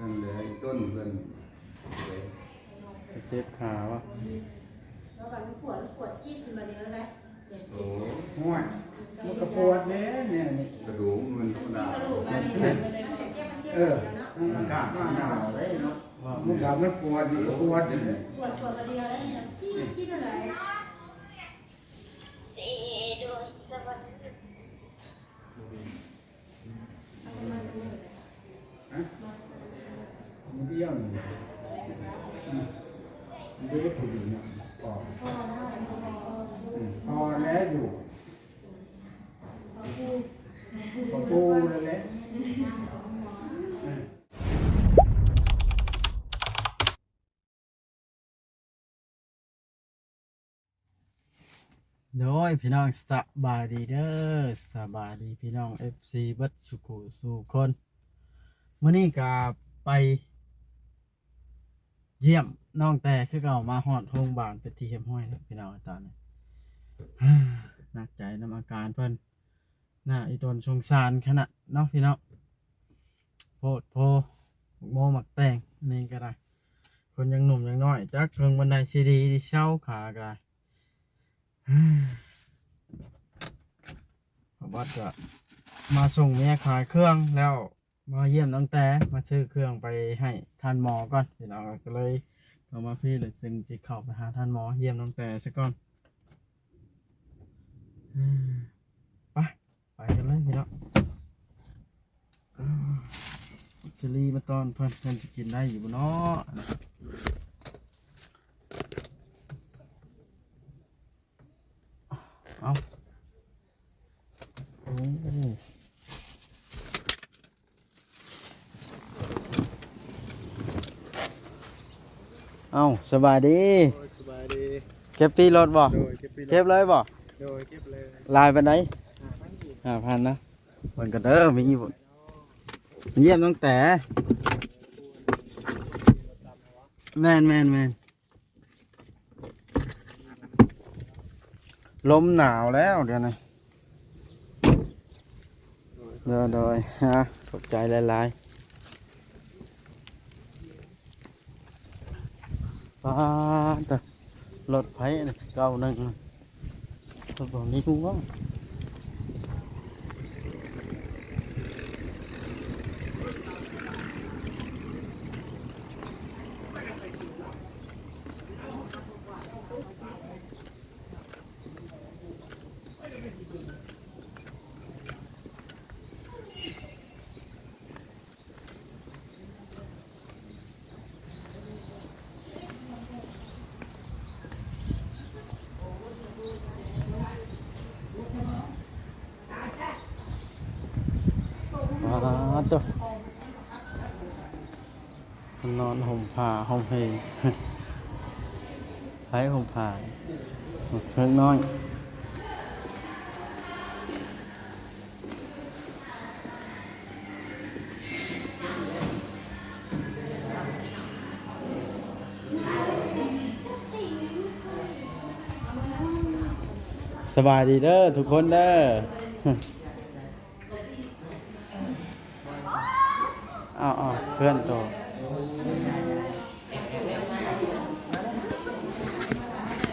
ນັ້ນແຫຼະ ອີ່ຕົ້ນເພິ່ນ ເຈັບຂາວະ ແລ້ວມັນປວດ ມັນປວດจี๊ດຂຶ້ນມາເດຍນະ. ໂອ້ຍ ມັນກໍປວດເດ້ແນວນີ້ ກະດູກມັນທຳມະດາ ກະດູກມັນ ມັນຈະເຈັບ ມັນເຈັບ ເອີ ມັນກະໜາວເດ້ເນາະ ມັນກະ ມັນປວດ ມັນກໍປວດຢູ່ ປວດ ປວດກະດຽວໄດ້ ຈີດ ຈີດເທົ່າໃດ. ຮະ? ມັນດຽວນີ້ ອືມ ເດ້ຜູ້ດີນະ ພໍ ອືມ ພໍແລ້ວຢູ່ ພໍປູແລ້ວແຫຼະ ອືມ. ໂດຍ ພີ່ນ້ອງ ສະບາຍດີເດີ ສະບາຍດີພີ່ນ້ອງ ເອັຟຊີ ເບິດສູ່ຄູ່ສູ່ຄົນ. ມື້ນີ້ກະໄປຢ້ຽມນ້ອງແຕ່ຄືເກົ່າ ມາຮອດໂຮງບານເປັນທີ່ຮຽບຮ້ອຍແລ້ວ ພີ່ນ້ອງ. ຕອນນີ້ໜັກໃຈນຳອາການເພິ່ນ ໜ້າອີ່ຕົນສົງສານຂະໜາດເນາະ ພີ່ນ້ອງ. ໂພດໂພ ໝາກໂມໝາກແຕງ ອັນນີ້ກໍໄດ້ ຄົນຍັງໜຸ່ມຍັງນ້ອຍ ຈັກເພິ່ງວັນໃດຊິດີຊິເຊົາ ຂາກໍໄດ້. ບ່າວບັດກໍມາສົ່ງເມຍຂາຍເຄື່ອງແລ້ວ ມາຢ້ຽມນ້ອງແຕ່ ມາຊື້ເຄື່ອງໄປໃຫ້ທ່ານໝໍກ່ອນ ພີ່ນ້ອງ. ກໍເລີຍເຂົ້າມາພີ້ ແລ້ວຈຶ່ງຊິເຂົ້າໄປຫາທ່ານໝໍ ຢ້ຽມນ້ອງແຕ່ຊະກ່ອນ. ໄປ ໄປກັນເລີຍພີ່ນ້ອງ. ສາລີມາຕ້ອນເພິ່ນ ເພິ່ນຊິກິນໄດ້ຢູ່ບໍ່ເນາະ. ເອົ້າ ໂອ້ ເອົ້າ ສະບາຍດີ. ໂດຍ ສະບາຍດີ. ເກັບປີ້ລົດບໍ່? ໂດຍ ເກັບປີ້ລົດ. ເກັບເລີຍບໍ່? ໂດຍ ເກັບເລີຍ. ຫຼາຍປານໃດ? ຫ້າພັນກີບ. ຫ້າພັນນະ. ເບິ່ງກັນເດີ ມີຢູ່ບໍ່? ມາຢ້ຽມຕັ້ງແຕ່ ແມ່ນໆໆ. ລົມໜາວແລ້ວດຽວນີ້. ໂດຍໆ ຮະ ຂອບໃຈຫຼາຍໆ. ປາດ ລົດໃຜນີ້ ເກົ້າໜຶ່ງ ລົດບໍ່ມີຫົວ. ປາດໂທ້ ນອນຫົ່ມຜ້າຫົ່ມເພ ໃຜຫົ່ມຜ້າ? ເດັກນ້ອຍ. ສະບາຍດີເດີທຸກຄົນເດີ. ເອົາໆ ເຄື່ອນໂຕ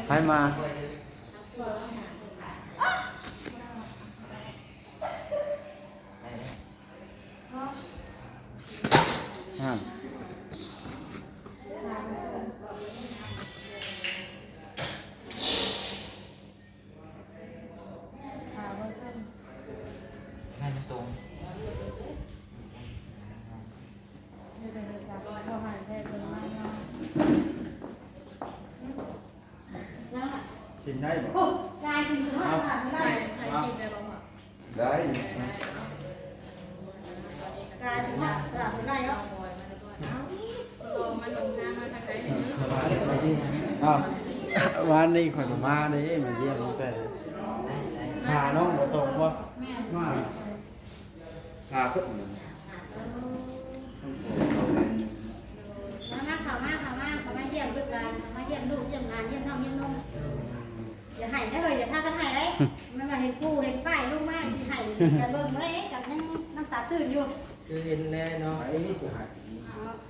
ໃຜມາ? ຫັ້ນ ຂາບໍ່ເຊິ່ງ ໃຫ້ມັນຕົງ ເຮັດໃຫ້ຮູ້ຈັກ ບໍ່ໃຫ້ແພ້ເບິ່ງມາເນາະ. ກິນໄດ້ບໍ່? ໂອ້ ລາຍກິນເນາະ ລາຍກິນໄດ້ບໍ່ພໍ່? ໄດ້ ລາຍກິນເນາະ ລາຍກິນໄດ້ເນາະ. ອ້າວ ວານນີ້ຂ້ອຍກໍມາເດ້ ມາຢ້ຽມຕັ້ງແຕ່ ຂານ້ອງບໍ່ຕົງບໍ່? ມາ ພາເພິ່ນ ເຂົ້າມາ ເຂົ້າມາ ເຂົ້າມາຢ້ຽມລູກຫຼານ ເຂົ້າມາຢ້ຽມລູກຢ້ຽມຫຼານ ຢ້ຽມນ້ອງຢ້ຽມນົ່ງ. ຢ່າໄຫ້ເດີ ຢ່າພາກັນໄຫ້ເດ້. ມັນວ່າເຫັນປູ່ເຫັນປ້າຍລົງມາຊິໄຫ້ກັນເບິ່ງບໍ່ໄດ້ເດ້ ກັບຍັງນ້ຳຕາຕື້ນຢູ່. ຄືເຫັນແລ້ວເນາະ ໃຜຊິໄຫ້ເນາະ.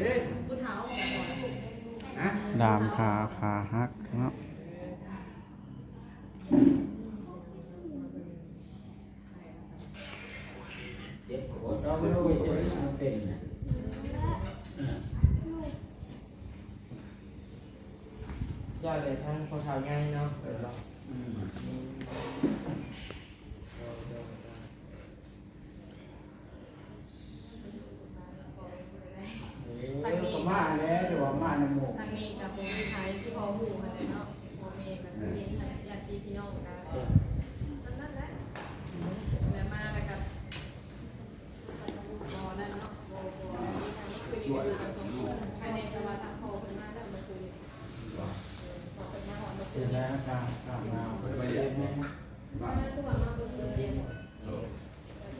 ເດ້ ຜູ້ເຖົ້າ ຮະ ດາມຂາ ຂາຫັກເນາະ. ເຈັບ ເຈັບ ເຈັບ ເປັນນະ. ເຈົ້າໄດ້ທັງພໍ່ເຖົ້າໃຫຍ່ເນາະ. ເອີ ອືມ ເອີ ທາງນີ້ກໍມາແລ້ວ ແຕ່ວ່າມານຳໝູ່ ທາງນີ້ກໍບໍ່ມີໃຜ ຄືພໍ່ຮູ້ຫັ້ນແຫຼະເນາະ ພໍ່ແມ່ກໍເຫັນຫັ້ນແຫຼະ ຍາດຕິພີ່ນ້ອງກໍ ເອີ ສ່ຳນັ້ນແຫຼະ ແລ້ວມາແລ້ວກໍ ບໍ່ນັ້ນເນາະ ບໍ່ ບໍ່ ຄືນີ້ກໍຢູ່ກັນສອງຄົນ ພາຍໃນ ແຕ່ວ່າທາງພໍ່ເພິ່ນມາແລ້ວເມື່ອຄືນນີ້ ເອີ ພໍ່ເພິ່ນມາຮອດເມື່ອຄືນນີ້ ມາຄືວ່າມາເບິ່ງເລີຍ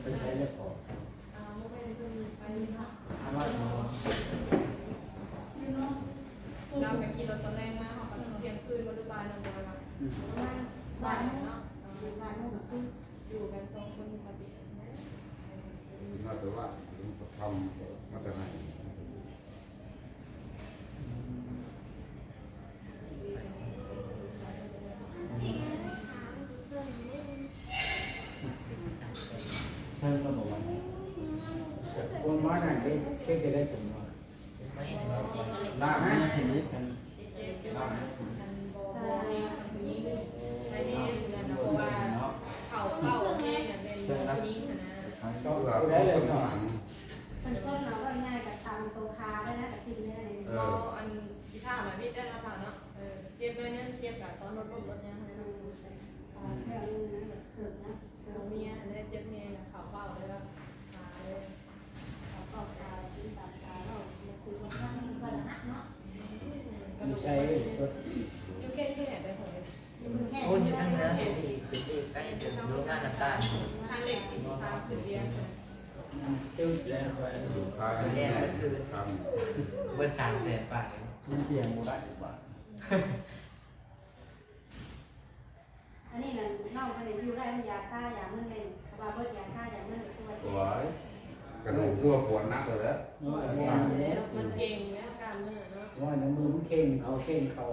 ໄປໃສແລ້ວພໍ່? ອ່າ ບໍ່ແມ່ນ ເພິ່ນໄປ ລາວກໍຂີ່ລົດຕອນແລງມາ ເຮົາກໍທ່ຽງຄືນບໍ່ ຫຼືບ່າຍໜຶ່ງ ບໍ່ໄດ້ວ່າ ອືມ ປະມານບ່າຍໜຶ່ງເນາະ ເອີ ບ່າຍໜຶ່ງກໍຄື ຢູ່ກັນສອງຄົນປົກກະຕິ ມາແຕ່ວ່າ ມາແຕ່ໃຫ້ ເຊິ່ງລະບໍ່ວ່າ ຄົນມານັ້ນເຮັດ ເຮັດໄດ້ສົມວ່າ ລາວໃຫ້ຜູ້ຍິງກັນ ລາວໃຫ້ຜູ້ຍິງ ອັນບໍ່ ບໍ່ມີຜູ້ຍິງ ໃຫ້ແນ່ເນາະ ເພາະວ່າເຂົາເວົ້າແຮງແມ່ນຜູ້ຍິງຫັ້ນນະ ຜູ້ໃດລະສອນ ເພິ່ນຊົນເຮົາ ເວົ້າງ່າຍໆ ກໍຕາມໂຕຄາໄດ້ນະ ກໍກິນໄດ້. ເອີ ເວົ້າອັນທີ່ຖາມນະ ມີແຕ່ລາວຖາມເນາະ ເອີ ເຈັບໜ້ອຍໜຶ່ງ ເຈັບກໍຕອນລົດລົ້ມລົດຫຍັງຫັ້ນນະ ອືມ ເອີ ເລື່ອງໜຶ່ງນະ ເກີດນະ ເອີ ເມຍຫັ້ນແຫຼະ ເຈັບແຮງ ເຂົາເວົ້າເລີຍວ່າ ຂາເລີຍ ຢູ່ໃສສົດ ໂອ້ ຢູ່ທາງເໜືອ ຢູ່ໃກ້ໂຮງງານນ້ຳຕານ ທາເລັກປີສາມຂຶ້ນວຽງ ຕຶກແລ້ວຂ້ອຍ ແມ່ນ ຄືເບິດສາມແສນປາຍ ມັນປ່ຽນບໍ່ໄດ້ ອັນນີ້ນັ້ນ ນ້ອງເພິ່ນຢູ່ໄດ້ ມັນຢາຊາຢາມຶນແມ່ນ ເຂົາວ່າເບິດຢາຊາຢາມຶນ ກໍຄືວ່າເຈັບ ໂອ້ຍ ກະດູກຕົວປວດໜັກແລ້ວແຫຼະ ໂອ້ຍ ແມ່ນແລ້ວ ມັນເກັ່ງແລ້ວ ກ້າມເນື້ອເນາະ ວ່າໃນມືມັນເຄັ່ງເຂົ້າເຄັ່ງເຂົ້າ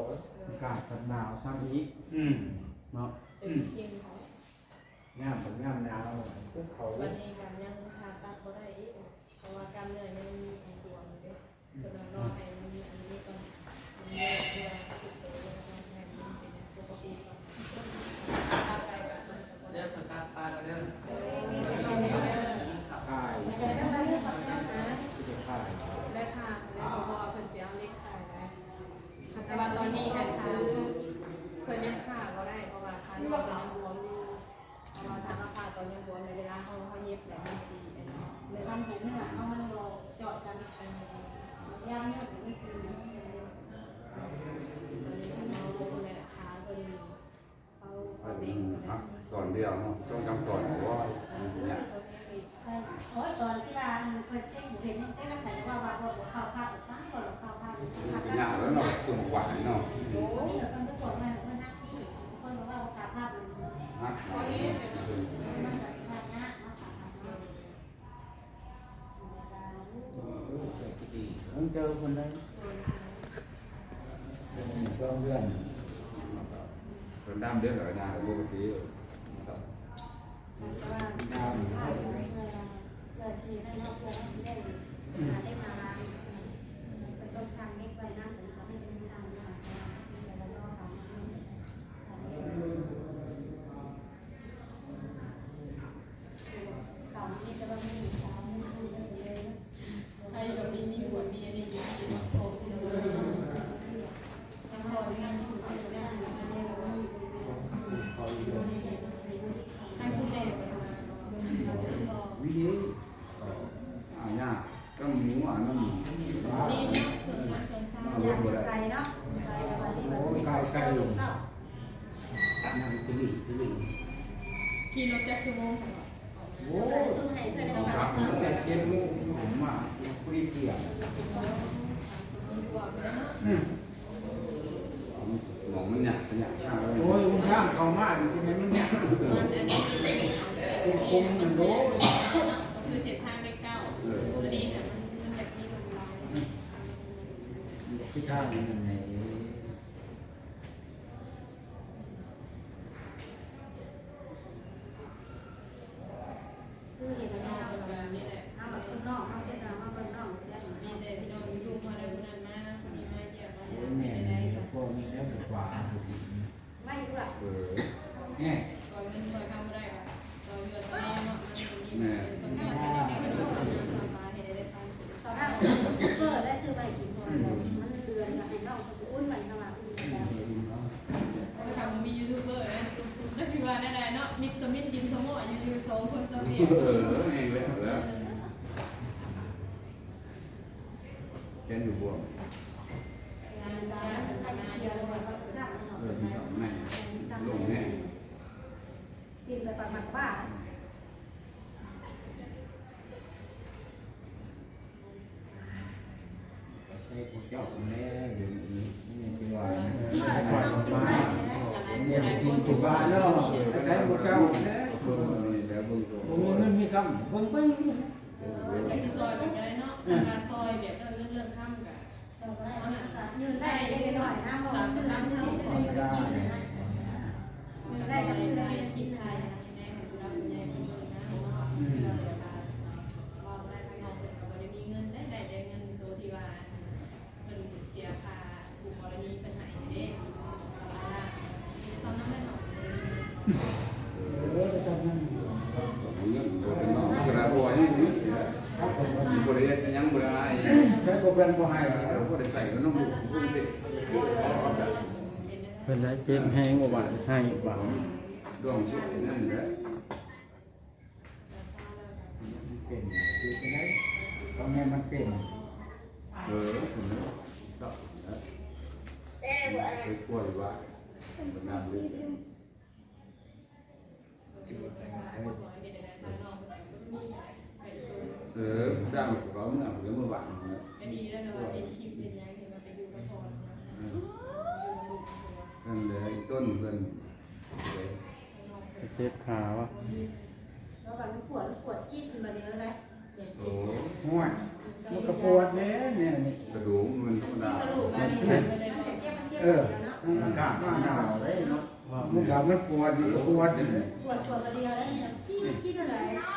ອາກາດພັດໜາວຊ້ຳອີກ ອືມ ເນາະ ເປັນເຄັ່ງເຂົ້າ ຍາມ ຍາມໜາວ ຄຸກເຂົ້າ ບັດນີ້ກໍຍັງຜ່າຕັດບໍ່ໄດ້ອີກ ເພາະວ່າກ້າມເນື້ອຍັງບວມຢູ່ເດ້ ເພິ່ນວ່າລໍໃຫ້ມັນອັນນີ້ກ່ອນ ມັນເລີກເພື່ອສຸດໂຕແລ້ວກໍໃຫ້ມັນເປັນຫຍັງປົກກະຕິກ່ອນ ເດີ ໄປກັບປາເດີ ໄດ້ຜ່າ ແລ້ວ ເພາະວ່າເພິ່ນຊິເອົາເຫຼັກໃສ່ໄດ້ ແຕ່ວ່າຕອນນີ້ກໍຄືເພິ່ນຍັງຜ່າບໍ່ໄດ້ ເພາະວ່າຂານ້ອງຍັງບວມຢູ່. ເພາະວ່າຖ້າເຮົາຜ່າຕອນຍັງບວມ ໃນເວລາເຮົາ ເຮົາເຢັບແລ້ວມັນຊິ ເຮົາໃຫ້ເນື້ອເຮົາມັນບໍ່ເຈາະກັນ ເອີ ຢາມເຍາະມັນຊິ ຕອນນີ້ເຮົາລົງແລ້ວ ຂາເພິ່ນເຊົາ ເຊົາເປັນ ຕອນດຽວເນາະ ສອງສາມຕອນ ໂອ້ຍ ຍາກ. ໂອ້ຍ ຕອນທີ່ວ່າເພິ່ນເຊັກບໍ່ເຫັນ ແຕ່ລະໃຜກໍວ່າ ວ່າບໍ່ເຂົ້າພາບ ບໍ່ເຂົ້າພາບ ມັນຍາກແລ້ວເນາະ ຕົວກວ່ານີ້ເນາະ ໂອ້ຍ ເພິ່ນໄປກວດມາ ເພິ່ນຮັກທີ່ ຄົນກໍວ່າບໍ່ເຂົ້າພາບ ມັນ ມັນກໍຊິວ່າຍາກເນາະ ເອີ ກໍຊິດີ ເບິ່ງເຈີເພິ່ນໄດ້ ເດືອນ ສອງເດືອນ ເພິ່ນດຳເດືອນແລ້ວ ຍາກໍບໍ່ປະຕິ ເພື່ອ ເພື່ອທີ່ນັ້ນເນາະ ເພື່ອເຮົາຊິໄດ້ຫາເຫຼັກມາວາງ ເພິ່ນຕ້ອງສັ່ງເຫຼັກໄວ້ນຳ ເພິ່ນກໍມີເພິ່ນສັ່ງມາ ແລ້ວກໍລໍເຂົາມາ ເຂົາມີແຕ່ວ່າມີສາວມີຜູ້ເດີນເລີຍ ໃຫ້ດອກນີ້ມີຫົວມີອັນນີ້ຢູ່ທີ່ມັນໂຕຂຶ້ນມາ ສຳຮອງງານ ງານ ງານ ລົງເກົ້າ ນັ່ງຕະລິງຕະລິງ ຂີ່ລົດຈັກຊົ່ວໂມງ? ໂອ້ຍ ແຕ່ເຈັດໂມງມາພໍດີທ່ຽງ ອືມ ໝ່ອງມັນຍາກ ມັນຍາກ ໂອ້ຍ ມັນທາງເຂົ້າມານີ້ ມັນຍາກ ເປັນຄົງນັ້ນໂດ ຄືເສັ້ນທາງເລກເກົ້າ ເອີ ໂອ້ ອັນນີ້ນະ ມັນ ມັນຈະມີລົງເຮົາ ອືມ ຄືທາງນັ້ນແຫຼະ. ຄືເຫັນແລ້ວ ເຮົາແບບຄົນນອກ ເຮົາເປັນ ເຮົາເບິ່ງນອກຊິໄດ້ ມີແຕ່ພີ່ນ້ອງຢູທູບເຮົາແຫຼະ ຜູ້ນັ້ນມາ ຜູ້ນີ້ມາ ຢຽບມາ ໂອ້ຍ ແມ່ນແຫຼະ ພວກນີ້ແຫຼະ ບໍ່ວ່າ ໄວ້ຢູ່ລະ ເອີ ແນ່ ກໍເງິນກໍທຳບໍ່ໄດ້ ແມ່ນ ຕອນນັ້ນຢູທູບເບີໄດ້ຊື້ໄວ້ກິນກ່ອນ ມັນເດືອນກໍໃຫ້ນ້ອງເພິ່ນອຸ່ນໄວ້ ເຮົາວ່າ ຖ້າບໍ່ມີຢູທູບເບີນະ ຈັກຊິວ່າແນວໃດເນາະ ມິດສະມິດກິນສະໝໍ້ຢູ່ ຢູ່ສອງຄົນຕໍ່ເດຍ ເອີ ແມ່ນແລ້ວ ແລ້ວ ແກນຢູ່ບ່ວງ ເອີ ມີສອງໃນ ລົງແນ່ ກິນແບບໝາກບ້າ ໃສ່ພວກເຈົ້າຫັ້ນແຫຼະ ດຽວນີ້ແມ່ນຊິວ່າ ແມ່ນຊິວ່າເນາະ ໃສ່ພວກເຈົ້າຫັ້ນແຫຼະ ບໍ່ມີເງິນມີຄຳ ເບິ່ງໄປ ເອີ ຊ່ອຍແບບໃດເນາະ ເອີ ຖ້າຊ່ອຍແບບເລື່ອງເງິນເລື່ອງຄຳກະ ເອີ ກໍໄດ້ເນາະ ກະຍື່ນໄດ້ເລັກໆນ້ອຍໆນະ ບໍ່ວ່າຊື້ນ້ຳຊື້ ຊື້ແນວຢູ່ກິນນະ ເອີ ໄດ້ ຊື້ແນວຢູ່ກິນໄດ້ ໃຫ້ຜູ້ຫຼັກຜູ້ໃຫຍ່ເພິ່ນເບິ່ງນຳເນາະ ອືມ ເພື່ອແບບວ່າ ເວົ້າໄດ້ ທາງນ້ອງເພິ່ນກໍບໍ່ໄດ້ມີເງິນໄດ້ ໄດ້ແຕ່ເງິນໂຕທີ່ວ່າ ເພິ່ນເສຍຄ່າຄູ່ກໍລະນີເພິ່ນໃຫ້ເດ້ ສອງລ້ານ ມີແຕ່ສ່ຳນັ້ນແຫຼະເນາະ ເອີ ແຕ່ສ່ຳນັ້ນ ເງິນບໍ່ເປັນເນາະ ເວລາບໍ່ໃຫ້ເງິນ ບໍ່ໄດ້ເຮັດຫຍັງ ບໍ່ໄດ້ອາຍ ໃຜບໍ່ແບ່ງບໍ່ໃຫ້ ເອີ ບໍ່ໄດ້ໃຊ້ກໍນຳລູກເພິ່ນຕິ ເພິ່ນລະເຈັບແຮງວ່າຫວານ ໃຫ້ຫວານ ດວງສຸດນັ້ນແຫຼະ. ມັນເປັນ ຄືຈັ່ງໃດ ເອົາແນວມັນເປັນ ເອີ ເປັນແລ້ວ ເປັນແລ້ວ ໄປປ່ວຍວ່າ ເປັນນຳເລີຍ ເອີ ດຳກໍເອົາເມືອ ເອົາເມືອວາງ ເອີ ນັ້ນແຫຼະ ຕົ້ນເພິ່ນ ເຈັບຂາວະ ແລ້ວບັດມັນປວດ ມັນປວດຈີດຂຶ້ນມາເດຍແຫຼະ ໂອ້ຍ ມັນກໍປວດແດ່ແນວນີ້ ກະດູກມັນທຳມະດາ ກະດູກມັນ ມັນຈະເຈັບ ມັນເຈັບ ເອີ ດຽວເນາະ ມັນການໜາວເດ້ເນາະ ມັນການ ມັນປວດ ມັນກໍປວດ ປວດ ປວດກະດຽວໄດ້ນີ້ ຈີດ ຈີດເທົ່າໃດ ຮະ?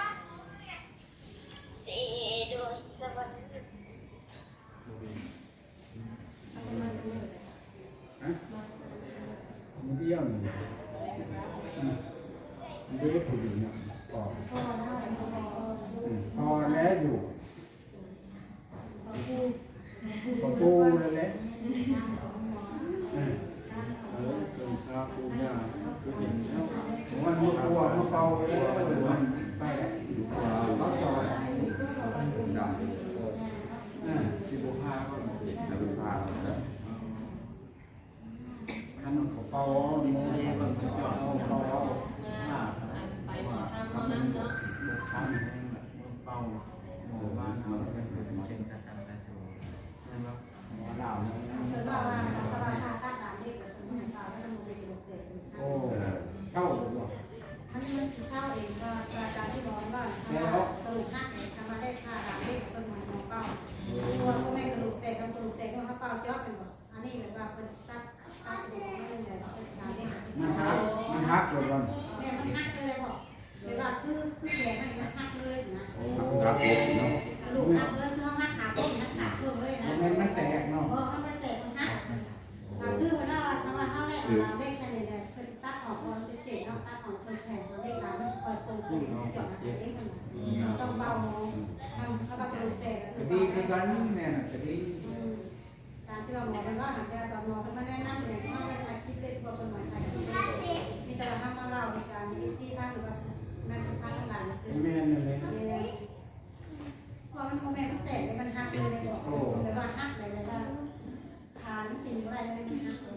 ມື້ດຽວນີ້ ອືມ ເດ້ຜູ້ດີນະ ພໍ ອືມ ພໍແລ້ວຢູ່ ຂອບຄຸນແຫຼະ ເອີ ເອີ ເປັນພະຜູ້ຍ່າງຄືເຫັນແລ້ວ ໂອ້ຍ ມາປົວມາເປົ່າເລີຍ ໄປແລ້ວ ເຂົາຈອດໃຫ້ ເອີ ຊິບໍ່ພາເຂົາ ຊິບໍ່ພາເຂົາ ຄັນເຂົາເປົ່າ ເຂົາເປົ່າ ໄປເຂົ້າທາງເຮົານຳເນາະ ຄັນແຮງເປົ່າ ເອີ ມັນເປັນກະຕຳກະສູ ແມ່ນບໍ່? ເພິ່ນເວົ້າວ່າ ຖ້າວ່າຜ່າຕັດດາມເຫຼັກ ເພິ່ນບໍ່ໃຫ້ເປົ່າ ມັນບໍ່ເປັນກະດູກແຕກ ໂອ້ ເຊົາບໍ່? ມັນ ມັນຊິເຊົາເອງ ກໍອາຈານທີ່ບອກວ່າ ຖ້າວ່າກະດູກຫັກ ຖ້າວ່າໄດ້ຜ່າດາມເຫຼັກ ເພິ່ນບໍ່ໃຫ້ໝໍເປົ່າ ເພາະວ່າບໍ່ແມ່ນກະດູກແຕກ ຄັນກະດູກແຕກ ເຮົາເປົ່າຈອດແມ່ນບໍ່? ອັນນີ້ແບບວ່າເພິ່ນຕັດ ຕັດ ມັນຫັກ ມັນຫັກເລີຍບໍ່? ແມ່ນ ມັນຫັກເລີຍແຫຼະເນາະ ແບບວ່າຄື ຄືແຂນຫັ້ນມັນຫັກເລີຍນະ ໂອ້ ມັນຫັກເລີຍເນາະ ກະດູກຫັກເລີຍ ຄືເຮົາຫັກຂາກົ້ງ ຫັກຂາເຄິ່ງເລີຍນະ ບໍ່ແມ່ນມັນແຕກເນາະ ບໍ່ ມັນບໍ່ໄດ້ແຕກ ມັນຫັກ ກໍຄືເວລາ ຖ້າວ່າເຮົາໄດ້ເອົາດາມເຫຼັກໃສ່ນີ້ແຫຼະ ເພິ່ນຊິຕັດອອກກ່ອນເປັນເສດເນາະ ຕັດອອກເພິ່ນແຂນເຮົາເລີຍ ມັນຊິຄ່ອຍໂປ່ງຂຶ້ນ ມັນຊິເຈາະໜ້າເອງ ມັນຕ້ອງເບົາໝໍ ທຳ ເຮົາວ່າກະດູກແຕກ ກະດີຄືກັນ ແມ່ນກະດີ ອືມ ຕາມທີ່ວ່າໝໍເພິ່ນເວົ້າຫັ້ນ ແຕ່ວ່າຕອນໝໍເພິ່ນມາແນະນຳຫຍັງ ເຮົາໄດ້ຖ່າຍຄລິບເດ້ ພວກເພິ່ນມາຖ່າຍຄລິບເດ້ ມີແຕ່ວ່າເຮົາມາເລົ່າໃນການໃຫ້ເອັຟຊີຟັງ ຫຼືວ່ານັ້ນຄືຟັງທາງການຊື່ ແມ່ນນັ້ນແຫຼະ ແມ່ນ ເພາະວ່າມັນບໍ່ແມ່ນມັນແຕກເດ້ ມັນຫັກເລີຍເດ້ ໂອ້ ແບບວ່າຫັກເລີຍ ແບບວ່າຂາມັນຕີນບໍ່ໄດ້ເລີຍ ມັນຫັກເລີຍ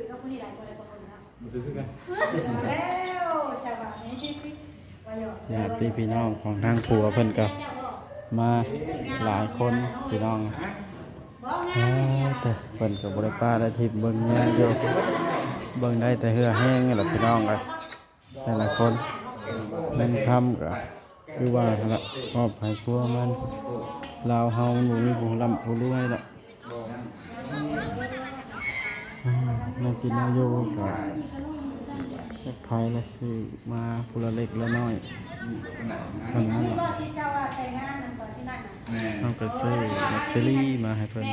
ຄືກັບຜູ້ນີ້ຫຼາຍຄົນແລ້ວບໍ່ຄົນເນາະ ບໍ່ຄືກັນ ແລ້ວຊາວບ້ານນີ້ວ່າຫຍອກ ຍາດຕິພີ່ນ້ອງຂອງທາງຜົວເພິ່ນກໍມາຫຼາຍຄົນພີ່ນ້ອງ ເອີ ແຕ່ເພິ່ນກໍບໍ່ໄດ້ປະໄດ້ຖິ້ມເບິ່ງແຍງຢູ່ ເບິ່ງໄດ້ແຕ່ເຫື່ອແຮງນີ້ແຫຼະພີ່ນ້ອງເອີຍ. ແຕ່ລະຄົນ ເງິນຄຳກໍຄືວ່າຫັ້ນລະ ຄອບໃຜຄົວມັນ ລາວເຮົາມັນບໍ່ມີຜູ້ລ່ຳຜູ້ລວຍດອກ ອືມ ແນວກິນແນວຢູ່ກໍໃຜລະຊື້ມາຜູ້ລະເລັກລະນ້ອຍ ສ່ຳນັ້ນລະ ເຮົາກໍຊື້ໝາກສາລີມາໃຫ້ເພິ່ນ